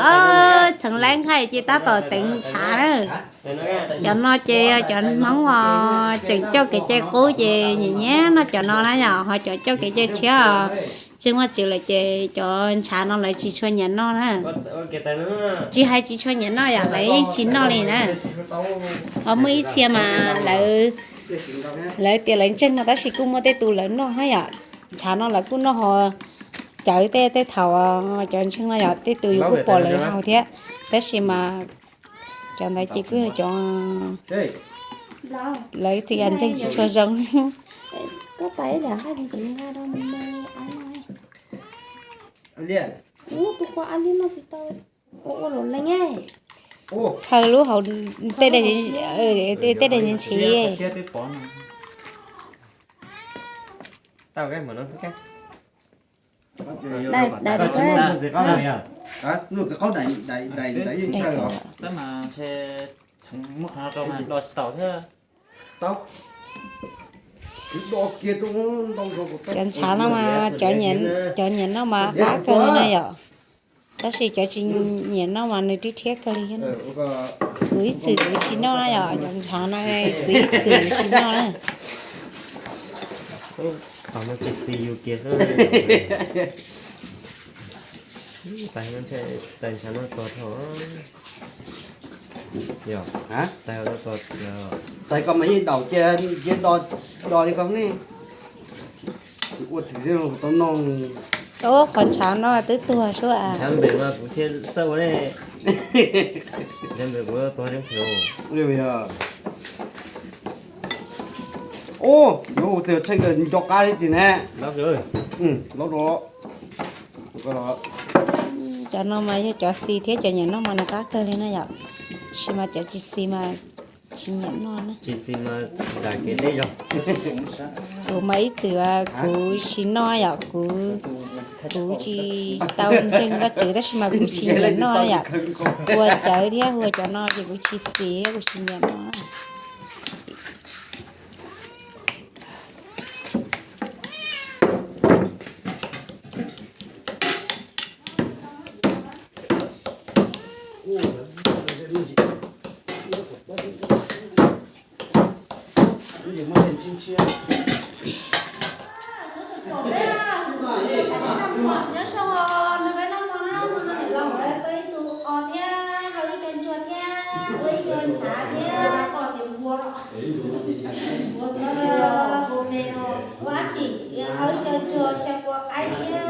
Txheev laib nqaij ces tab tom teev ntshav na. Cov no ces yog cov Hmoob uas tseem coj kev cai qub ces nyiam nyiam noj cov no na yom, ho cov coj kev cai tshiab tsis muaj tsev lawm ces cov ntshav no lawv tsis tshua nyiam noj na. Tsis hais tsis tshua nyiam noj yom, lawv yeej tsis noj li na. Ho muaj ib txhia mas lawv, lawv tias lawv ntseeg no tab sis kuj muaj tej tus lawv noj na yom. Ntshav no lawv kuj noj ho cawv tej tej thaum cov ntseeg no yom, tej tus yus kuj pom lawv haus thiab. Tab sis mas cov ntawd ces kuj yog cov lawv tias ntseeg tsis tshua zoo. Khaws lub hauv tej daim ntxhiv. Cov ntshav no mas cov nyiam noj mas qab kawg li na yom. Tab sis cov tsis nyiam noj mas nws rhiab rhiab kawg li thiab. Kuv ib txwm kuv tsis noj na yom, cov ntshav no kuv ib txwm kuv tsis noj na. Qhov no tsis xis yus kiag xwb. Tais ntshav no txog dhau. Tais koj mas yeej daum cia, cia do, do li koj ne. Ua twm tau noj. Ub, qhov ntshav no twb tuag sub a. Ntshav npem mas kuv thiaj txawj ua ne. Ntshav npem kuv tuag li. Ub, yuav ua txawg tsheej nco qab li tim ne. Cov no mas yog cov xis thiab cov nyiam noj mas nws qab kawg li na yom. Tab sis mas cov tsis xis mas tsis nyiam noj na. Tsis xis mas zam kev deb zog. Kuv mas ib txwm kuv tsis noj yom, kuv, kuv tsis tau ntseeg Vajtswv tab sis mas kuv tsis nyiam noj na yom. Ua cawv thiab ua cov no ces kuv tsis xis thiab kuv tsis nyiam noj. Nyob zoo, nws peb noj mov na, hmo no niam laus nkawd tau ib tug os thiab hau ib co ntsuag thiab ua ib co ntshav thiab. Ua dab tsi, hau ib co ntsuag xya kua qaib thiab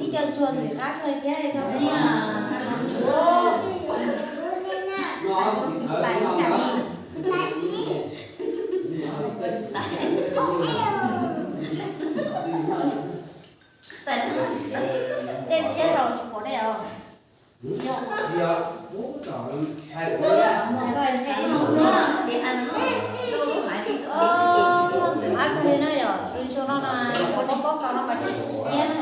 ib co ntsuag ntxim qab kawg thiab. Dej tshiab los tsis pom dej os. Qab kawg li na yom, tus ntsuag no no, ua li pob kos no mas tsis pom dej na.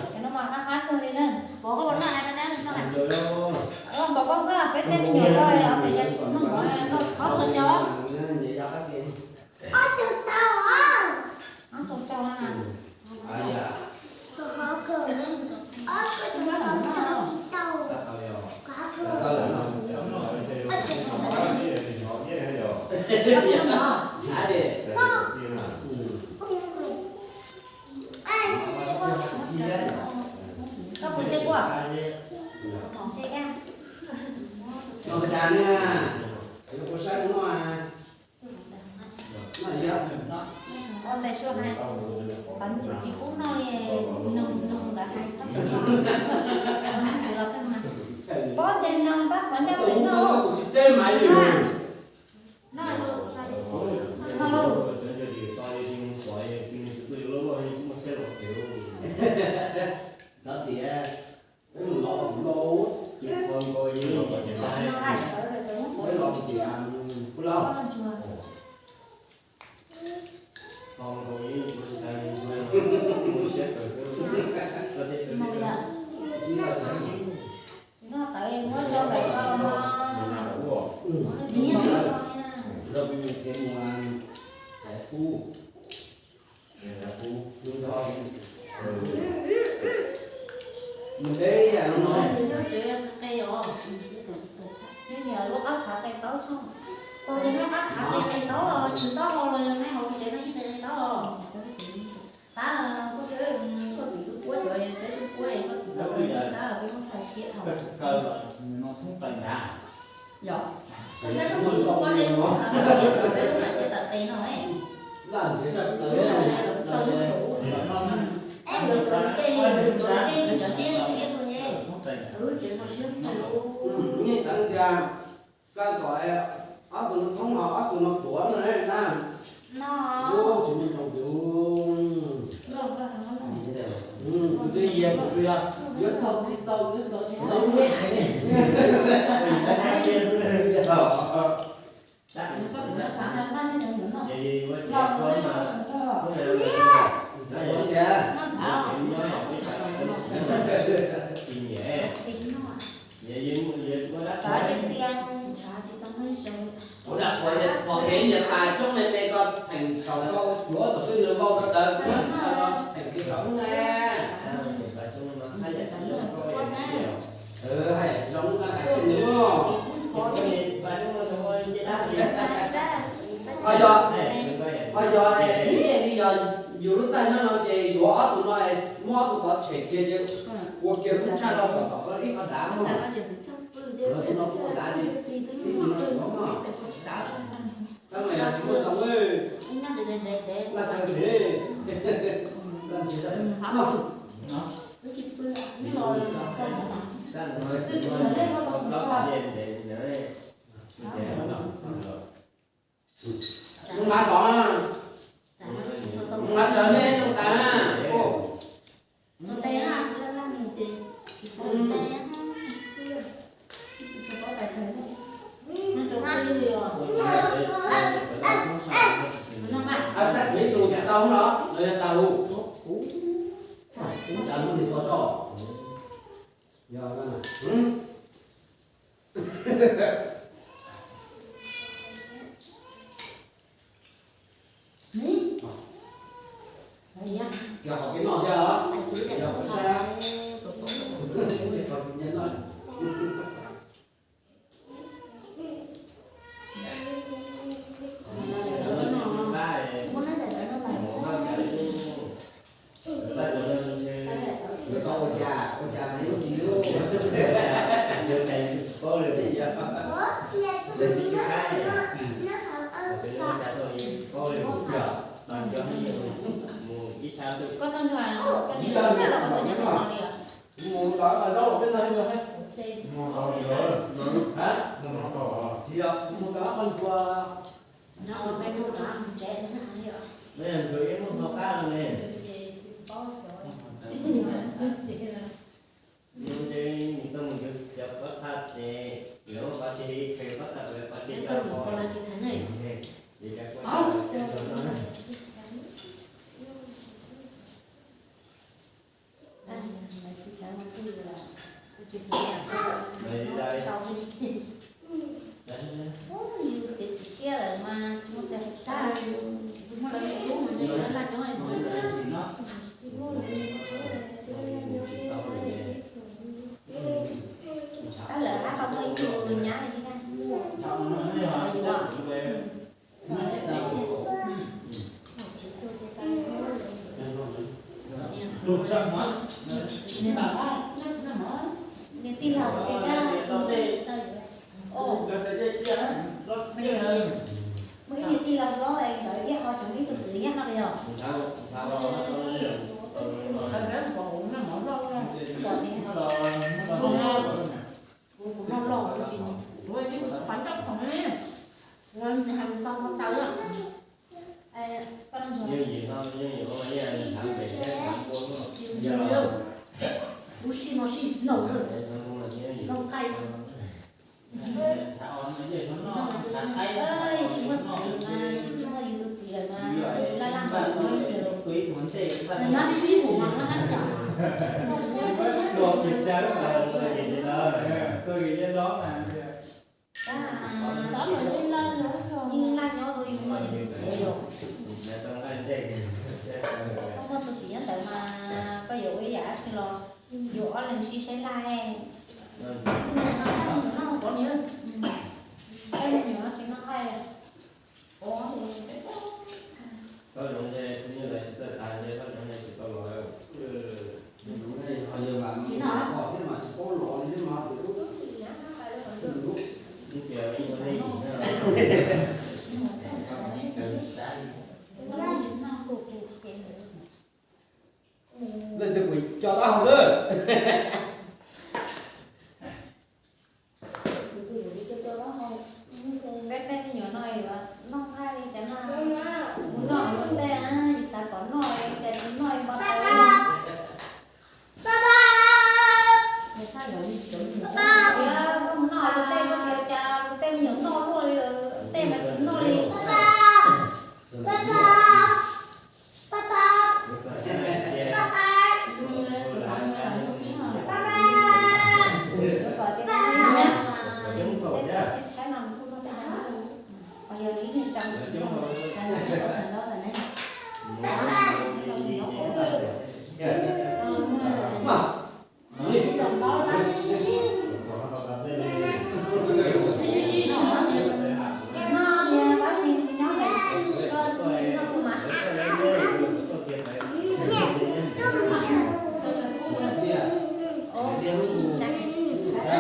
Cov no mas qab qab kawg li na. Npam koj xwb, peb tej me nyuam ko os, tes yog tsis mloog npam no, ob txhua cov. Ob txhua cov na. Koj puas tseg kuaj? Tseg a. Qhov ntawd tsis pub noj li, noog noog lawv hais txhob pub noj. Pob ntseg noog tab qhov ncauj pem noj. Noj, noj lauj. Nyob tsev qe os. Nws niam lub qab khav qe taub tso. Ces lub qab khav qe qe taub os, tsis taub hau los yog neb hauv tsev no ib qe qe taub os. Tab, koj txiv, koj txiv twb puab cov, peb twb puab es koj txiv tau tab peb muab txhais siab dhau. Yog, koj saib koj txiv twb puab le, peb lub qe tawm qe no. Tau lub tsum, lawv cov qe, lawv cov siab siab dua ne. Lub tsev no siab kawg. Koj kom ob tug no thoob, ob tug no tuav no na. No, tsis muaj tau tus. Kuv twb yiag kuv twb yog yuav tau tsis tau, yuav tau tsis tau. Ua dab qhuas txog kev nyias tas coob me me koj txheem saum koj ua cuav tom twj nws vau rau daws, txheem kev saum ne. Hais zoo na, ho yog, ho yog, yog yus lub txaj nyob no ces yuav ob tug no, muab ob tug tod tshem kiag ces ua kiag lub tshaj rau tom koj ib qho dav mog. Tus no kuj dav li, ib tug no yuav mog. Tab mas yog tsis muaj tau, laj kawg li. Mus nqa cov, mus nqa cov nej noj tas. Tab txiv tus tsis tau no, lawv yog tas lus. Kuv tas lus tus tau tso. Yog qhov kev noj thiab, yog qhov sab, qhov kev noj. Yuav tau ua cas, ua cas mas yuav tsis lub. Koj tau nrog, koj niam tau nrog los koj tau nyob tom no li os? Mus nrog koj zaub peb no li os. Tsis yog, mus nrog koj ntsuag. No peb mus nrog tsev no li os. Ntsuag ib mus nrog qab no ne. Nws nws tau mus yuav cov pob txha ces yuav pob txha, pob txha, pob txha. Txiav txim siab lawm mas tsis muaj tes hais tag, muaj lawv lub mas nws laj nyob mus. Tab lawm hab qhov muaj ib tug nyab li na. Yuav niam tij laug, muaj ib niam tij laug hlob es nkawd thiaj ho tseem muaj ib tug kwv thiab no yog. Kuv kuv noj loj, kuv kuv noj loj, kuv tsis hais tau hmo taw. Koj noj ntsuag. Lub sij no sij laug, laug qaij. Tsis muaj txiv mas, tsis muaj yus tus txiv lawm mas, laj laj npaum no ib tias, nws nyob ib mus mas laj laj npaum. Yeej laj nyob dua yus muaj yus tus txiv yom. Koj muaj tus txiv nyob ntawd mas koj yuav ua ib yam dab tsi los Yuav ob leeg sib saib laj. Nyuam no tsis noj nqaij li. Leej twg kuv coj dab hau xwb. Peb tej me nyuam no yuav noj nqaij li cas no? Mus noj lub tej, yus xav kom noj li cas tsis noj li npau taws. Koj mus noj lub tej, koj tias cas lub tej me nyuam noj luaj li, tej mas tsis noj li.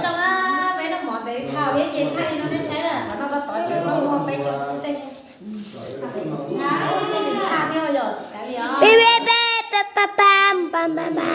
Zoo, peb noj mov tes dhau thiab ces thaij li no nej saib lawm, qhov no koj tov tseem muaj peb cov xub tej. Peb peb peb pa pa pa pa pa pa pa pa.